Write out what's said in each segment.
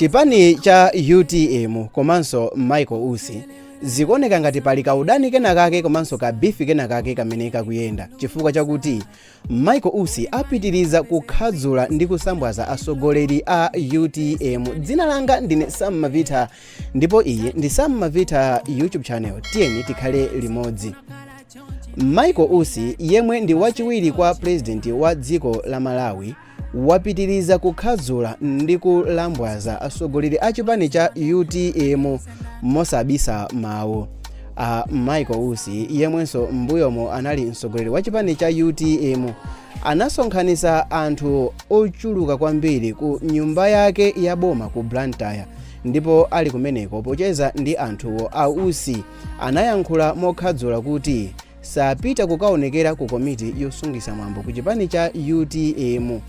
Chipani cha UTM komanso Michael Usi zikuoneka ngati pali kaudani kenakake komanso ka beef kenakake kamene kakuyenda, chifukwa chakuti Michael Usi apitiriza kukhadzula ndi kusambwaza atsogoleri a UTM. Dzina langa ndine Sam Mavita ndipo iyi ndi Sam Mavita YouTube channel. Tiyeni tikhale limodzi. Michael Usi, yemwe ndi wachiwiri kwa purezidenti wa dziko la Malawi, wapitiriza kukhadzula ndi kulambwaza atsogoleri a chipani cha UTM mosabisa mawu. A Michael Usi, yemwenso m'mbuyomo anali mtsogoleri wa chipani cha UTM, anasonkhanitsa anthu ochuluka kwambiri ku nyumba yake ya boma ku Blantyre, ndipo ali kumeneko pocheza ndi anthuwo, a Usi anayankhula mokhadzula kuti sapita kukaonekera ku komiti yosungisa mwambo ku chipani cha UTM.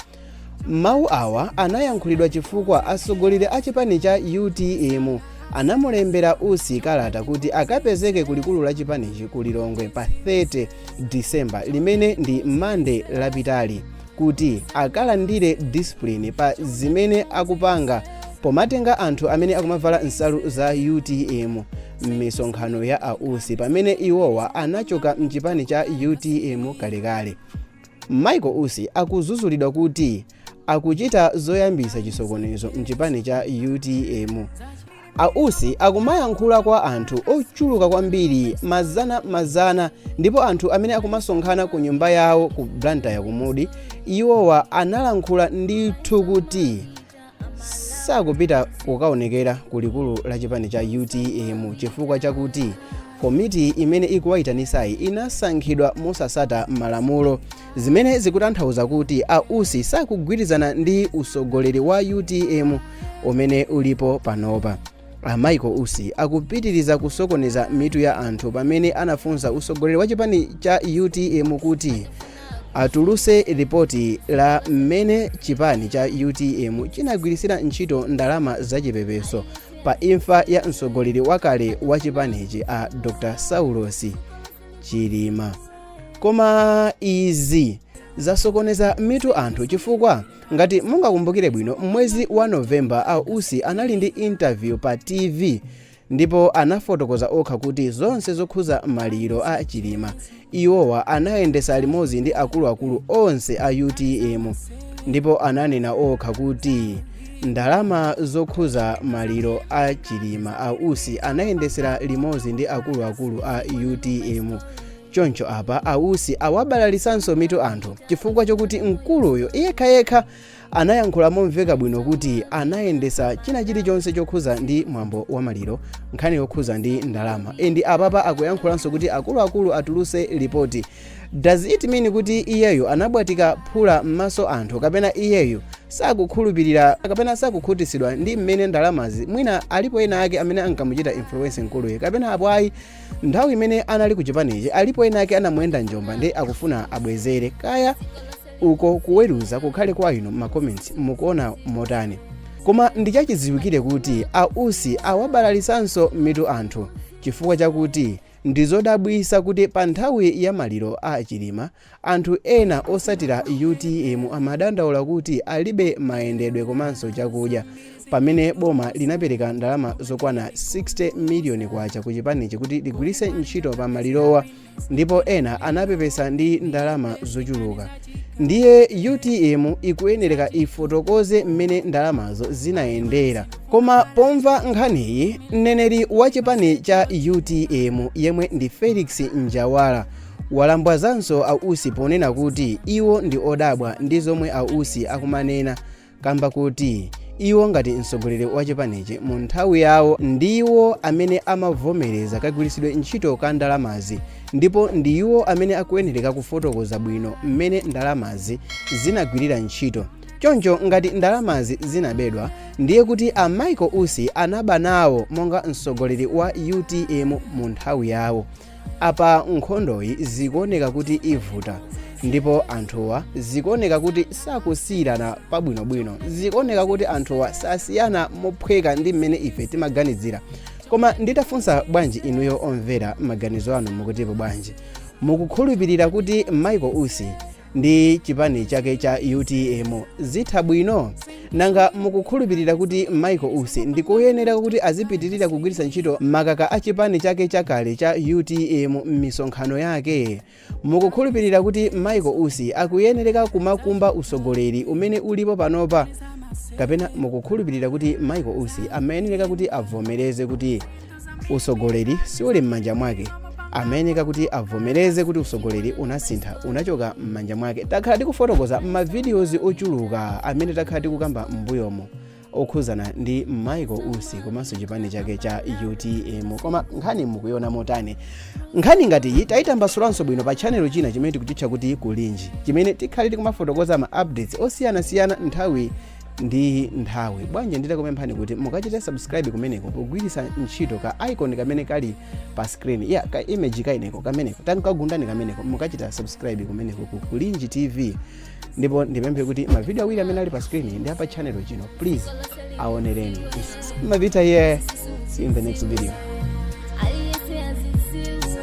Mawu awa anayankhulidwa chifukwa atsogoleri a chipani cha UTM anamulembera Usi kalata kuti akapezeke ku likulu la chipanichi ku Lilongwe pa 30 December, limene ndi Mande lapitali, kuti akalandire discipline pa zimene akupanga pomatenga anthu amene akumavala nsalu za UTM m'misonkhano ya a Usi, pamene iwowa anachoka mchipani cha UTM kalekale. Michael Usi akuzuzulidwa kuti akuchita zoyambisa chisokonezo mchipani cha UTM. A Usi akumayankhula kwa anthu ochuluka kwambiri, mazana mazana, ndipo anthu amene akumasonkhana ku nyumba yawo ku Blantyre kumudi. Iwowa analankhula ndithu kuti sakupita kukaonekera ku likulu la chipani cha UTM chifukwa chakuti komiti imene ikuwayitanisayi inasankhidwa mosasata malamulo, zimene zikutanthauza kuti a Usi sakugwirizana ndi usogoleri wa UTM umene ulipo panopa. A Michael Usi akupitiriza kusokoneza mitu ya anthu pamene anafunsa usogoleri wa chipani cha UTM kuti atuluse ripoti la mmene chipani cha UTM chinagwirisira ntchito ndalama zachipepeso pa imfa ya mtsogoleri wakale wa chipanichi, a Dr Saulos Chilima. Koma izi zasokoneza mitu anthu, chifukwa ngati mungakumbukire bwino, mwezi wa Novemba a Usi anali ndi interview pa TV ndipo anafotokoza okha kuti zonse zokhuza maliro a Chilima iwowa anayendesa limodzi ndi akuluakulu onse a UTM, ndipo ananena okha kuti ndalama zokhuza maliro a Chilima a Usi anayendesera limodzi ndi akuluakulu a UTM. Choncho apa a Usi awabalalisanso mitu anthu, chifukwa chokuti mkuluyo yekhayekha anayankhula momveka bwino kuti anayendesa china chilichonse chokhuza ndi mwambo wa maliro, nkhani yokhuza ndi ndalama, and apapa akuyankhulanso kuti akuluakulu atuluse ripoti. Does it mean kuti iyeyo anabwatika phula m'maso anthu, kapena iyeyo sakukhulupirira kapena sakukhutitsidwa ndi mmene ndalamazi, mwina alipo ena ake amene ankamuchita influence mkuluyo, kapena apo ayi, nthawi imene anali ku chipanichi alipo ena ake anamuyenda njomba ndi akufuna abwezere? Kaya uko kuweruza kukhale kwa inu. Ma comments, mukuona motani? Koma ndichachidziwikire kuti a Usi awabalalisanso mitu anthu, chifukwa chakuti ndizodabwisa kuti pa nthawi ya maliro a Chilima anthu ena osatira UTM amadandaula kuti alibe mayendedwe komanso chakudya, pamene boma linapereka ndalama zokwana 60 miliyoni kwacha ku chipanichi kuti ligwiritse ntchito pa malirowa, ndipo ena anapepesa ndi ndalama zochuluka. Ndiye UTM ikuyenereka ifotokoze mmene ndalamazo zinayendera. Koma pomva nkhaniyi, mneneri wa chipani cha UTM, yemwe ndi Felix Njawala, walambwazanso a Usi ponena kuti iwo ndi odabwa ndi zomwe a Usi akumanena, kamba kuti iwo ngati mtsogoleri wa chipanichi mu nthawi yawo ndiwo amene amavomereza kagwiritsidwe ntchito ka ndalamazi, ndipo ndiwo amene akuyenereka kufotokoza bwino mmene ndalamazi zinagwirira ntchito. Choncho ngati ndalamazi zinabedwa, ndiye kuti a Michael Usi anaba nawo monga mtsogoleri wa UTM mu nthawi yawo. Apa nkhondoyi zikuoneka kuti ivuta, ndipo anthuwa zikuoneka kuti sakusiyirana pabwinobwino. Zikuoneka kuti anthuwa sasiyana mophweka ndi mmene ife timaganizira. Koma nditafunsa bwanji inuyo omvera, maganizo anu mukutipo bwanji? Mukukhulupirira kuti Michael Usi Ndi chipani chake cha UTM zitha bwino? Nanga mukukhulupirira kuti Michael Usi ndikoyenera kuti azipitirira kugwiritsa ntchito makaka a chipani chake chakale cha UTM m'misonkhano yake? Mukukhulupirira kuti Michael Usi akuyenereka kumakumba usogoleri umene ulipo panopa, kapena mukukhulupirira kuti Michael Usi amayenereka kuti avomereze kuti usogoleri siuli m'manja mwake, amayeneka kuti avomereze kuti usogoleri unasintha, unachoka m'manja mwake? Takhala tikufotokoza m'mavideos ochuluka amene takhala tikukamba m'mbuyomo okhuzana ndi Michael Usi komanso chipani chake cha UTM. Koma nkhani mukuiona motani? Nkhani ngati iyi tayitambasulanso bwino pa channel china chimene tikuchitcha kuti Kulinji, chimene tikhale tikumafotokoza ma updates osiyanasiyana nthawi ndi nthawi. Bwanji nditakupemphani kuti mukachite subscribe kumeneko pogwiritsa ntchito ka icon kamene kali pa screen ya ka image kaineko kameneko? Tankagundani kameneko, mukachita subscribe kumeneko ku Kulinji TV. Ndipo ndipemphe kuti mavideo awiri amene ali pa screen ndi apa channel chino, please aonereni. Mavita here, see you in the next video. Aliyese aziziwa.